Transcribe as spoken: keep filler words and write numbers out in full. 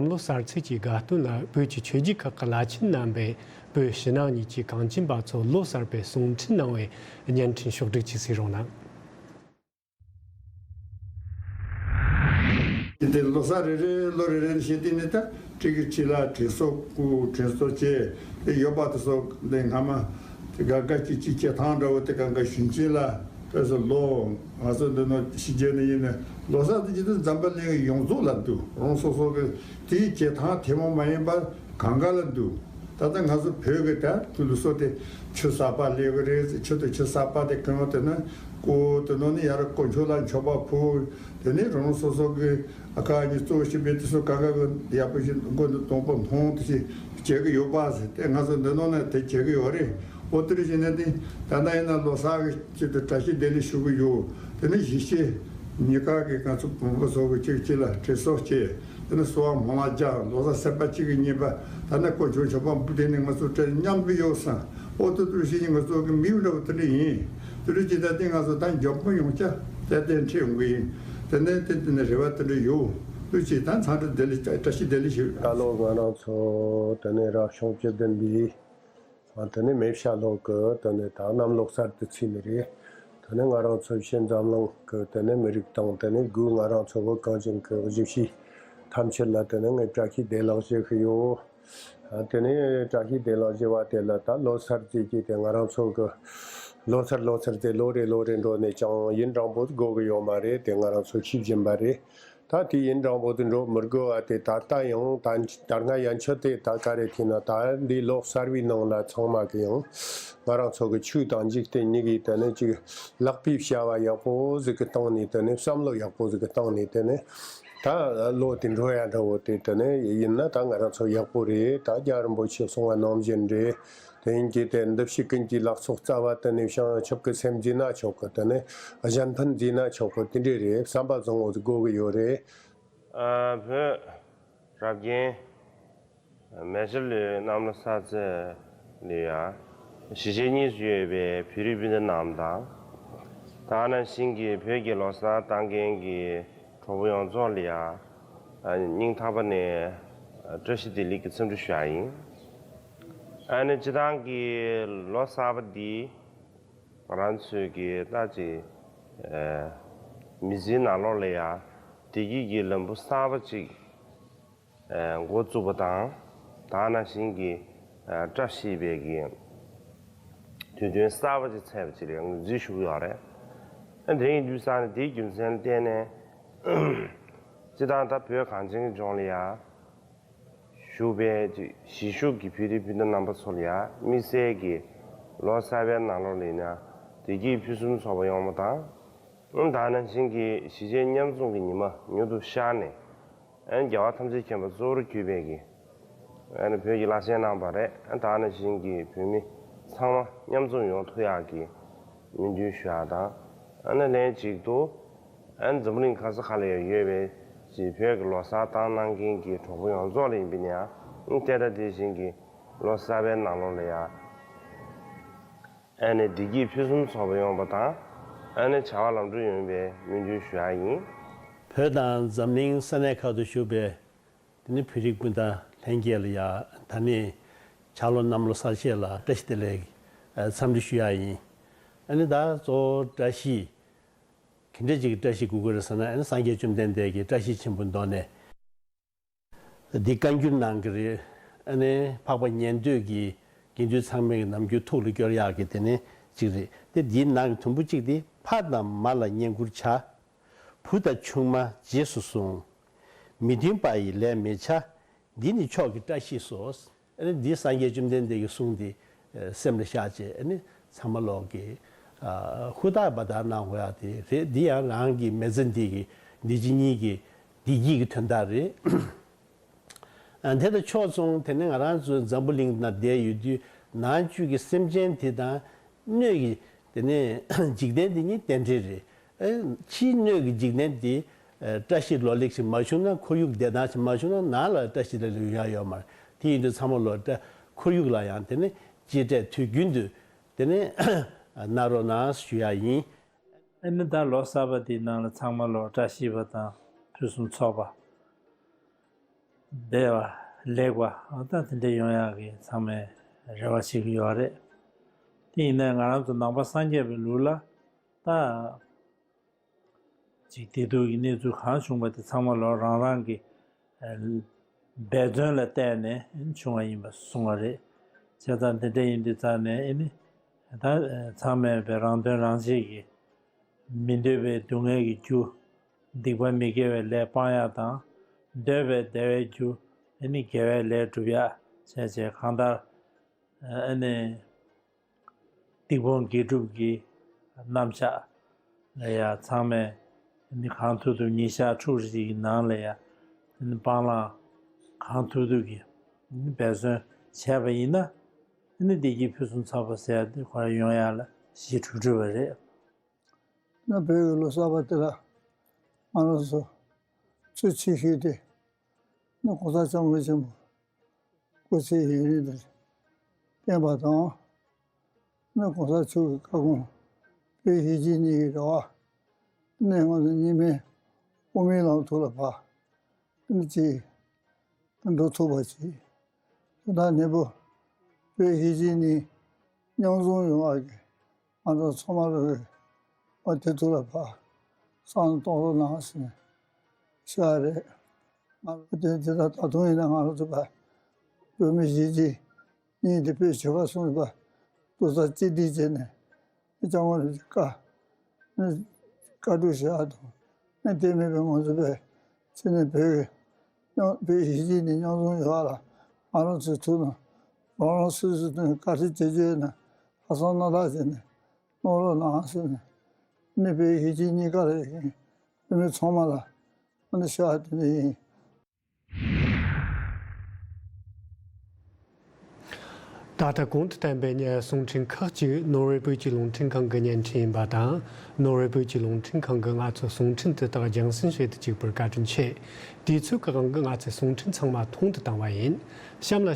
གནམ་ལོ་གསར་ཚེས་ཀྱི་དགའ་སྟོན་ལ་བོད་ཀྱི་ཆོས་བརྒྱུད་ཁག་གི་བླ་ཆེན་རྣམ་པས་བོད་ཕྱི་ནང་གཉིས་ཀྱི་གངས་ཅན་པ་ཚོར་ལོ་གསར་པའི་གསུང་འཕྲིན་གནང་བའི་བརྙན་འཕྲིན་ཕྱོགས་སྒྲིག་བྱས་ཟིན་རོགས་གནང་། དེ་ལོ་གསར་རེ་རེ་ལོ་རེ་རེ་ནས་བཤད་དུས་ནི་ད་ཁྲི་གི་ཁྲི་ལ་དྲན་གསོ་བསྐུར། དྲན་གསོ་བྱས། དེ་ཡོད་པ་དེ་ཚོ་འདི་སྔ་མ་དེ་ག་ག་ཅིག་ཅིག་བྱེད་སྟངས་འདྲ་བོ་དེ་ག་ག་ཞུན་ཆེན་ལ་དཔེ་སོ་ལོ་ང་ཚོ་འདི་ནོ་ཕྱི་རྒྱལ་ནས་ཡིན་ནས་ལོ་གསར་དེ་ཇི་ལྟར་འཛམ་བུ་གླིང་གི་ཡོངས་རྫོགས་ལ་འདུག་རང་སོ་སོ་གི་དེའི་བྱེད་སྟངས་ཐུན་མོང་མ་ཡིན་པ་གང་ག་ལ་འདུག་ད་ལྟ་ང་ཚོ་བོད་ཀྱི་ད་དུས་ལུགས་སྲོལ་དེ་ཆུ་གསར་པ་སླེབས་གི་རེད། ཆུ་དང་ཆུ་གསར་པ་དེ་གང་དེ་ནི་ཀོ་དེ་ནོ་ནི་ཡར་དཀོན་མཆོག་ལ་མཆོད་པ་ཕུལ། དེ་ནི་རང་སོ་སོ་གི་ཨ་ཁ་གཉིས་གཙོ་བོ་བྱེད་པའི་དེ་ཚོ་གང་ག་གི་ཡག་པོ་ཞིག་མགོ་ནས་གདོང་པ་མཐོང་དེ་ཞིག་བྱེད་གི་ཡོད་པ་ཟེར། དེ་ང་ཚོ་འདི་ནང་ནས་དེ་བྱེད་གི་ཡོད་རེད། འོ་དེ་རེད་བྱས་ན་དེ་ད་ལྟ་ཡིན་ན་ལོ་གསར་གི་ཆེད་དུ་བཀྲ་ཤིས་བདེ་ལེགས་ཞུ་གི་ཡོད། དེ་ནི་གཞིས་བྱེས་གཉིས་ཀ་གི་ང་ཚོ་བོན་པོ་ཚོ་གི་གཅིག་གཅིག་ལ་དྲན་གསོ་བྱས། དེ་ནི་གསོལ་བ་མང་ལ་རྒྱག་ལོ་གསར་ཚེས་པ་གཅིག་གི་ཉིན་པ་ད་ནི་དཀོན་མཆོག་མཆོད་པ་འབུལ། དེ་ནི་ང་ཚོ་བཀྲ་མཉམ་དུ་ཡོད་སང་། འོ་དེ་དེ་རེད་བྱས་ནས་ང་ཚོ་གི་མིའུ་འདྲ་བོ་དེ་འདྲ་ཡིན། དེ་རེད་བྱས་ད་དེ་ང་ཚོ་ད་འཇམ་པོ་ཡོང་ཆ་དེ་དེ་འཕྲད་ཡོང་གི་ཡིན། དེ་ནས་དེ་དེ་ནས་རེ་བ་དེ་འདྲ་ཡོད། ལོ་གཅིག་ད་འཚམས་འདྲི་བདེ་ལེགས་བཀྲ་ཤིས་བདེ་ལེགས་ཞུ། ད་ལོ་ང་རང་ཚོ་དེ་ནས་རབ་བྱུང་བཅུ་བདུན་པའི་དེ་ནས་མེ་བྱ་ལོ་གི་དེ་ནས་ད་གནམ་ལོ་གསར་དུ་ཚུད་ནི་རེད། དེ་ནས་ང་རང་ཚོ་ཕྱི་འཛམ་གླིང་གི་དེ་ནས་མི་རིགས་དང་དེ་ནས་སྒོས་ང་རང་ཚོ་བོད་གངས་ཅན་གྱི་གཞིས་བྱེས་ཐམས་ཅད་ལ་དེ་ནས་ངས་བཀྲ་ཤིས་བདེ་ལེགས་ཞུ་གི་ཡོད། དེ་ནས་བཀྲ་ཤིས་བདེ་ལེགས་ཞུ་བ་དེ་ལ་ད་ལོ་གསར་ཟེར་གྱི་དེ་ང་རང་ཚོ་གི་ལོ་གསར་ལོ་གསར་དེ་ལོ་རེ་ལོ་རེ་འགྲོ་ནས་ཀྱང་ཡུན་རིང་པོ་དགོས་གི་ཡོད་མ་རེད། དེ་ང་རང་ཚོ་ཤེས་བཞིན་པ་རེད། ད་དེ་ཡུན་རིང་པོ་དེ་འགྲོ་མི་དགོས་པ་དེ་ད་ལྟ་ཡང་ད་ད་སྔ་ཡན་ཆད་དེ་ད་ག་རེ་ཐེ་ན་ད་འདི་ལོ་གསར་བའི་ནང་ལ་ཚང་མ་གི་ཡང་ང་རང་ཚོ་གི་ཆོས་དང་འཇིག་རྟེན་གཉིས་ཀྱི་དེ་ནས་ཅིག་ལག་པའི་བྱ་བ་ཡག་པོ་ཟིག་གི་སྟེང་ནས་དེ་ནས་བསམ་བློ་ཡག་པོ་ཟིག་གི་སྟེང་ནས་དེ་ནས། ད་ལོ་དེ་འགྲོ་ཡ་འདྲ་བོ་དེ་དེ་ནས་ཡིན་ན་ད་ང་རང་ཚོ་ཡག་པོ་རེད། ད་རྒྱལ་བ་རིན་པོ་ཆེ་གསུང་བ་ནང་བཞིན་རེད། དེ་ཡིན་གྱི་དེ་འདི་ཕྱི་ཀུན་གྱི་ལག་ཚོགས་རྩ་བ་དེ་ནས་བྱང་ཆུབ་ཀྱི་སེམས་བརྩིས་ན་ཆོག་གི། དེ་ནས་གཞན་ཕན་བརྩིས་ན་ཆོག་གི། དེ་འདྲས་རེད། བསམ་པ་བཟང་བོ་དགོས་གི་ཡོད་རེད། ཨ་བོད་རབ་རྒྱན་མེ་བྱ་ལོའི་གནམ་ལོ་གསར་ཚེས་ལ་ཡ་གཞིས་བྱེས་གཉིས་སུ་ཡོད་པའི་བོད་རིགས་སྤུན་ཟླ་རྣམས་དང་། ད་ག་ནང་བཞིན་གྱི་བོད་ཀྱི་ལོ་གསར་བཏང་མཁན་གྱི་གྲོགས་པོ་ཡོངས་རྫོགས་ལ་ཡ་སྙིང་ཐག་པ་ནས་བཀྲ་ཤིས་བདེ་ལེགས་ཀྱི་འཚམས་འདྲི་ཞུ་ཡ་ཡིན། ཨ་ནི་སྤྱིར་བཏང་གི་ལོ་གསར་པ་འདི་ང་རང་ཚོའི་གི་ད་ཅིག་མི་ཚེའི་ནང་ལོགས་ལ་ཡ་བདེ་སྐྱིད་ཀྱི་ལམ་བུ་གསར་པ་ཅིག་འགོ་བཙུགས་པ་དང་། ད་ག་ནང་བཞིན་གྱི་བཀྲ་ཤིས་པའི་གི་དུས་སྟོན་གསར་པ་ཅིག་ཚེས་པ་ཅིག་ལ་ངོས་འཛིན་ཞུ་གི་ཡོད་རེད། ཨ་དེ་ཡིན་དུས་ཙང་ནས་དེའི་རྒྱུ་མཚན་ལ་བརྟེན་ནས་སྤྱིར་བཏང་ད་བོད་གངས་ཅན་གྱི་ལྗོངས་ལ་ཡ་བཞུགས་པའི་ཅིག་གཞིས་བཞུགས་ཀྱི་བོད་རིགས་སྤུན་ཟླ་རྣམ་པ་ཚོ་ལ་ཡ་དམིགས་བསལ་གྱི་ལོ་གསར་པའི་ནང་ལོགས་ལ་ཡིན་ན་བདེ་སྐྱིད་ཕུན་སུམ་ཚོགས་པ་ཡོང་བ་དང་། ད་ག་ནང་བཞིན་གྱི་གཞིས་བྱེས་མཉམ་འཛོམས་ཀྱི་ཉི་མ་མྱུར་དུ་ཤར་ནས། ཨ་ནི་རྒྱལ་བ་ཐམས་ཅད་མཁྱེན་པ་གཙོ་བོར་གྱུར་པའི་གི་ཨ་ནི་བོད་ཀྱི་བླ་ཆེན་རྣམ་པ་རེད། ཨ་ད་ག་ནང་བཞིན་གྱི་བོད་མི་ཚང་མ་མཉམ་འཛོམས་ཡོང་ཐུབ་ཡག་གི་སྨོན་འདུན་ཞུ་ཡག་དང་། ཨ་ནི་ལན་གཅིག་ཏུ་ཨ་ནི་འཛམ་བུ་གླིང་ག་ས་ག་ལ་ཡང་ཡོད་པའི་ཅིག་བོད་ཀྱི་ལོ་གསར་བཏང་གནང་མཁན་གྱི་གྲོགས་པོ་ཡོངས་རྫོགས་ལ་ཡིན་པས་ན་ཡང་ཨ་ནི་དེ་དང་དེ་བཞིན་གྱི་ལོ་གསར་པའི་ནང་ལོགས་ལ་ཡང་། ཨ་ནི་བདེ་སྐྱིད་ཕུན་སུམ་ཚོགས་པ་ཡོང་བ་དང་། ཨ་ནི་བྱ་བ་ལམ་འགྲོ་ཡོང་བའི་སྨོན་འདུན་ཞུ་ཡག་ཡིན། བོད་དང་འཛམ་གླིང་ས་གནས་ཁག་ཏུ་བཞུགས་པའི་དེ་ནི་བོད་རིགས་སྤུན་ཟླ་ལྷན་རྒྱས་ལ་ཡང་ད་ནི་འཆར་ལོ་གནམ་ལོ་གསར་བཞད་ལ་བཀྲ་ཤིས་བདེ་ལེགས་འཚམས་འདྲི་ཞུ་ཡག་ཡིན། ཨ་ནི་ད་གཙོ་བོ་བཀྲ་ཤིས་ག་འདྲ་ཅིག་གི་བཀྲ་ཤིས་དགོས་ཀྱི་རེད་ཟེར་ན། ཨ་ནི་སངས་རྒྱས་བཅོམ་ལྡན་འདས་ཀྱིས་བཀྲ་ཤིས་ཆེན་པོའི་མདོ་ནས། འདི་བཀའ་འགྱུར་ནང་གི་རེད། ཨ་ནི་འཕགས་པ་ཉན་ཐོས་ཀྱིས་དགེ་འདུན་ཚང་མའི་རྣམ་འགྱུར་ཐུགས་ལ་སྐྱོར་ཡག་གི་དེ་ནི་གཅིག་རེད། དེ་འདིའི་ནང་གི་དུམ་བུ་གཅིག་དེ། ཕ་དང་མ་ལ་བསྙེན་བཀུར་བྱ། བུ་དང་ཆུང་མ་རྗེས་སུ་བཟུང་། མི་མཐུན་པ་ཡི་ལས་མི་བྱ། འདི་ནི་མཆོག་གི་བཀྲ་ཤིས་སོ། ཨ་ནི་འདི་སངས་རྒྱས་བཅོམ་ལྡན་འདས་ཀྱི་གསུང་འདི་སེམས་ལ་བཞག་བྱས། ཨ་ནི་ཚང་མ་ལོག་གི་ཧུར་ཐག་འབད་ཐག་གནང་དགོས་ཡག་དེ་རེད། འདི་ཡང་རང་གི་མི་ཚེ་འདི་གི་འདི་ཕྱི་གཉིས་ཀྱི་བདེ་སྐྱིད་ཀྱི་དོན་དག་རེད། ཨ་དེ་དང་ཕྱོགས་མཚུངས་དེ་ནི་ང་རང་ཚོ་འཛམ་བུ་གླིང་ན་བསྡད་ཡོད་དུས་ནང་བཅུད་ཀྱི་སེམས་ཅན་དེ་དང་སྣོད་ཀྱི་དེ་ནི་འཇིག་རྟེན་འདི་གཉིས་རྟེན་འབྲེལ་རེད། ཨེ་ཕྱིའི་སྣོད་ཀྱི་འཇིག་རྟེན་འདི་ཨེ་བཀྲ་ཤིས་ལོ་ལེགས་ཤིག་མ་བྱུང་ན་ཁོར་ཡུག་བདེ་ཐང་ཞིག་མ་བྱུང་ན་ནང་ལ་བཀྲ་ཤིས་ལོ་ལེགས་ཡོང་ཡ་ཡོད་མ་རེད། དེ་ཡིན་དུས་ཚང་མ་ལོ་བཀྲ་ཁོར་ཡུག་ལ་ཡང་དེ་ནི་གཅེས་སྤྲས་དུས་རྒྱུན་དུ་དེ་ནི་གནང་རོགས་གནང་ཞུ་ཡ་ཡིན། ཨ་ནི་ད་ལོ་གསར་པ་འདིའི་ནང་ལ་ཚང་མ་ལོ་བཀྲ་ཤིས་པ་དང་ཕུན་སུམ་ཚོགས་པ། བདེ་བ་ལེགས་པ་ཨ་ད་དེ་འདྲ་ཡོང་ཡག་གི་ཚང་མས་རེ་བ་བྱེད་ཀྱི་ཡོད་རེད། དེ་ཡིན་ན་ང་རང་ཚོ་ནང་པ་སངས་རྒྱས་པའི་ལུགས་ལ་ད། ཅིག་བདེ་སྡུག་གི་གནས་ཚུལ་གང་བྱུང་བ་དེ་ཚང་མ་ལོ་རང་རང་གི་ཨ་འབད་བརྩོན་ལ་བརྟེན་ནས་བྱུང་བ་ཡིན་པ་གསུངས་པ་རེད། བྱས་ཙང་དེ་འདྲ་ཡིན་དུས་ཙང་ནས་ཨེ་ནི་ད་ཚང་མས་པའི་རང་དོན་རང་གཅེས་ཀྱི་མི་འདོད་པའི་སྡུག་བསྔལ་གྱི་རྒྱུ། སྡིག་པ་མི་དགེ་བའི་ལས་སྤང་ཡག་དང་། འདོད་པའི་བདེ་བའི་རྒྱུ། ཨེ་ནི་དགེ་བའི་ལས་སྒྲུབ་ཡག་བྱས་བྱས་གང་ལྟར་ཨེ་ནི། སྡིག་སྤོང་དགེ་སྒྲུབ་ཀྱི་རྣམ་གཞག་ལ་ཡང་ཚང་མས་ནི་གང་ཐུབ་ཐུབ་ཉིན་ཞག་ཕྲུགས་གཅིག་གི་ནང་ལ་ཡང་སྤང་བླང་གང་ཐུབ་ཐུབ་ཀྱིས་འབད་བརྩོན་བྱས་པ་ཡིན་ན་ནི་བདེ་སྐྱིད་ཕུན་སུམ་ཚོགས་པ་ཟེར་ཡ་དེ་ཁོ་རང་ཡོང་ཡ་ལ་གཞི་གྲུབ་གྲུབ་པ་རེད། ན་བོད་ཀྱི་ལོ་གསར་པ་དེ་ལ་ང་རང་ཚོ་ཚུལ་ཆེ་ཤོས་དེ་ནི་གོང་ས་སྐྱབས་མགོན་ཆེན་པོ་སྐུ་ཚེ་ཡུན་རིང་དུ་བརྟན་པ་དང་། ནི་གོང་ས་མཆོག་གི་བཀའ་དགོངས་བོད་གཞིས་བྱེས་གཉིས་ཀྱི་རེ་བ་ནི་ང་ཚོ་གཉིས་སྨན་དབུ་མའི་ལམ་ཐོག་ལ་ཕར་ནི་ཅིག་འགྲོ་ཐུབ་པ་ཅིག་དོན་དག་ནན་པོ་བོད་གཞིས་བྱེས་གཉིས་མཉམ་འཛོམས་ཡོང་བ་གི་ང་ཚོ་ཚང་མ་ལ་བ་དེ་ཐུགས་ལ་ཕར་བསམ་བློ་གཏོང་རོགས་གནང་ཟེར་ནས་ཞུ་ཡ་རེད། ང་ཚོ་དེ་དེ་དག་ད་དུང་ཡིན་ན་ང་རང་ཚོ་བ་བོད་མི་གཞིས་བྱེས་གཉིས་དེ་བོད་ཆོལ་ཁ་གསུམ་པ་ཏུ་ས་གཅིག་སྒྲིལ་བྱས་ནས་ཨེ་ཅང་བ་རེ་བཀའ་ནི་བཀའ་སྒྲུབ་བྱེད་ཡ་དང་ནི་དེ་མེད་པའི་ང་ཚོ་བས་ཕྱི་ནས་བོད་ཀྱི་མཉམ་བོད་གཞིས་བྱེས་ནས་མཉམ་འཛོམས་ཡོང་བ་ལ་ང་རང་ཚོའི་ཐུགས་ནང་རང་རང་སོ་སོའི་ཐོག་ནས་བཀའ་དྲིན་རྗེས་བརྗོད་ནས་ལྷག་བསམ་རྣམ་དག་བྱས་ནས་གནང་རོགས་གནང་ཟེར་ནས་ནི་བོད་གཞིས་བྱེས་གཉིས་ཀ་ལ་ཡོད་མཁན་བོད་མི་ཚང་མ་ལ་ཨ་ནི་ཤ་དེ་ནས་ཡིན། ད་ལྟ་གོང་དུ་བསྟན་པའི་གསུང་འཕྲིན་ཁག་ཅིག་ནོར་ཝེ་བོད་ཀྱི་རླུང་འཕྲིན་ཁང་གི་བརྙན་འཕྲིན་ཡིན་པ་དང་། ནོར་ཝེ་བོད་ཀྱི་རླུང་འཕྲིན་ཁང་གིས་ང་ཚོའི་གསུང་འཕྲིན་དེ་དག་རྒྱང་སྲིང་བྱེད་དུ་བཅུག་པར་བཀའ་དྲིན་ཆེ། དུས་ཚོད་ཀྱི་དབང་གིས་ང་ཚོའི་གསུང་འཕྲིན་ཚང་མ་ཐུང་དུ་བཏང་བ་ཡིན། གཤམ་ལ་གཤམ།